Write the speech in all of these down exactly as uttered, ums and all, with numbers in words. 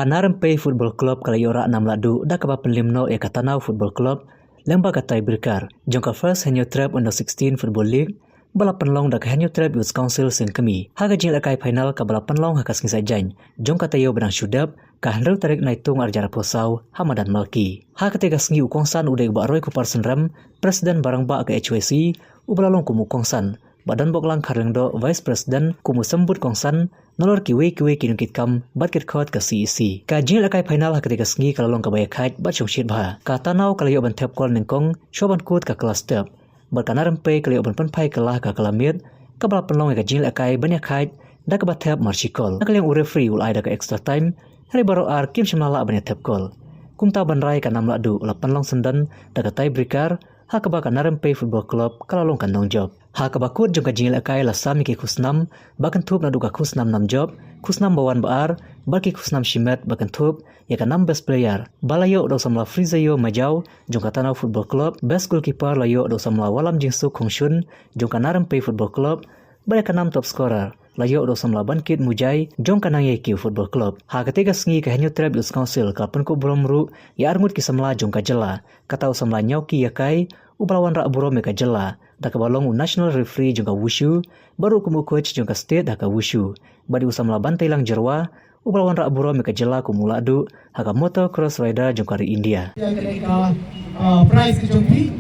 Ka Narempei Football Club ka la ïoh rah nam lahduh da kaba pynliem noh ïa ka Tanaw Football Club lyngba ka tiebreaker jong ka First Hynñiewtrep Under sixteen Football League ba la pynlong da ka Hynñiewtrep Youth Council Sengkmie. Ha ka jingïalehkai final kaba la pynlong ha ka sngi Saitjaiñ jong ka taïew ba dang shu dep, ka hynriew tarik Naitung arhajar arphew saw ha madan Malki. Ha katei ka sngi u kongsan u dei u Bah Roy Kupar Synrem, President ba rangbah ka H Y C, uba la long kum u kongsan, Bah Donboklang Kharlyngdoh, Vice President, kum u symbud kongsan, nalor kiwei kiwei ki nongkitkam bad ki dkhot ka C E C. Ka jingïalehkai final ha katei ka sngi ka la long kaba ïakhaid bad shongshit bha. Ka Tanaw ka la ïoh ban thep kol nyngkong shuwa ban kut ka kylla step, bad ka Narempei ka la ïoh ban pynphai kylla ha ka kylla miet, kaba la pynlong ïa ka jingïalehkai ban ïakhaid da kaba thep mar shi kol. Na ka liang u referee u la ai da ka extra time, hynrei baroh ar kim shym la lah ban ïa thep kol. Kumta ban rai ka nam lahduh u la pynlong syndon da ka tiebreaker, ha kaba ka Narempei Football Club ka la long ka nongjop. Ha kaba kut jong ka jingïalehkai la sam ïa ki khusnam ba kynthup naduh ka khusnam nam jop, khusnam ba wan ba ar, bad ki khusnam shimet ba kynthup ïa ka nam best player ba la ïoh da u samla Frizayo Majaw jong ka Tanaw Football Club, best goalkeeper la ïoh da u samla Wallamjingsuk Khongshun jong ka Narempei Football Club, bad ïa ka nam top scorer la ïoh da u samla Bankit Mujai jong ka Nangïaikiew Football Club. Ha katei ka sngi ka Hynñiewtrep Youth Council ka la pynkup burom ruh ïa arngut ki samla jong ka jylla, kata u samla Ñiawki Ïakai, uba la wanrah burom ïa ka jylla da kaba long u national referee jong ka wushu, bad ruh kum u coach jong ka state ha ka wushu, bad ïa u samla Banteilang Jyrwa, uba la wanrah burom ïa ka jylla kum u lahduh ha ka motocross rider jong ka ri India. Ïa kane ka, ah, prize ka jong phi.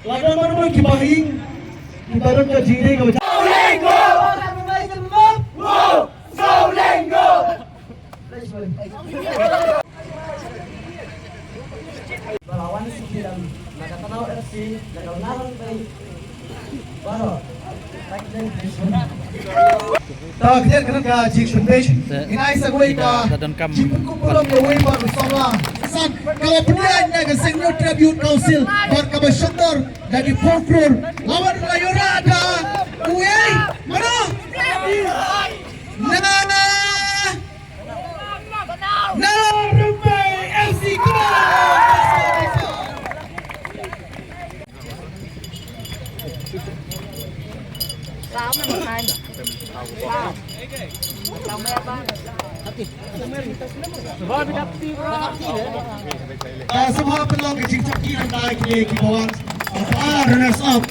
Lada mano mano kiba ïeng, kita don ka jingïadei kaba Ta khlieh kane ka jingpynbeit. Ngi ai sa kawei ka jingpynkup burom ïa uwei pat u samla. San, kaba pynlong na ka Seng Hynñiewtrep Youth Council bad kaba shongdor da ki phew klur. Lawan la ïoh rah da uwei. Mano? Na Narempei F C. Ah, sngewbha pynlong ka jingchapki na ki, kiba wan. Ah, runners up.